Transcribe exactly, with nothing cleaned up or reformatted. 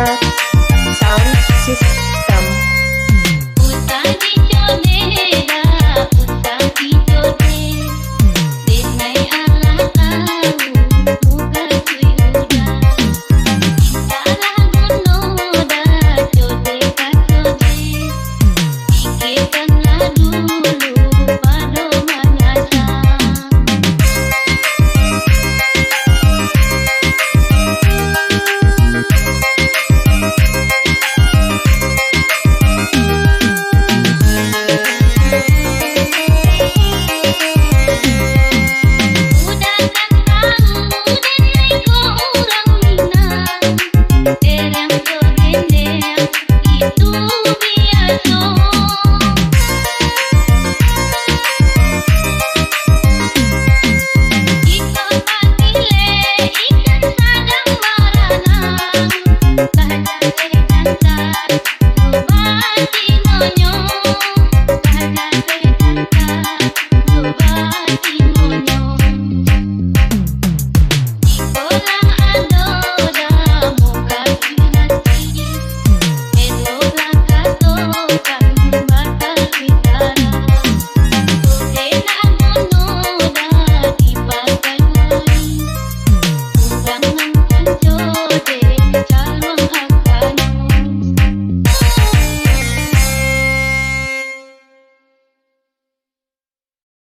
Sound system. Usah dicodeh dah, usah dicodeh. Dek nai alah tahu, muka cuy udah. Indak lah guno dah, codeh ka codeh. Pikirkanlah dulu, baru manyasal. Udah kan tahu diri ko urang Minang, terang jo gendeng, itu biaso. Jikok pagi leh ikan sadang baranang, lah jaleh dansa.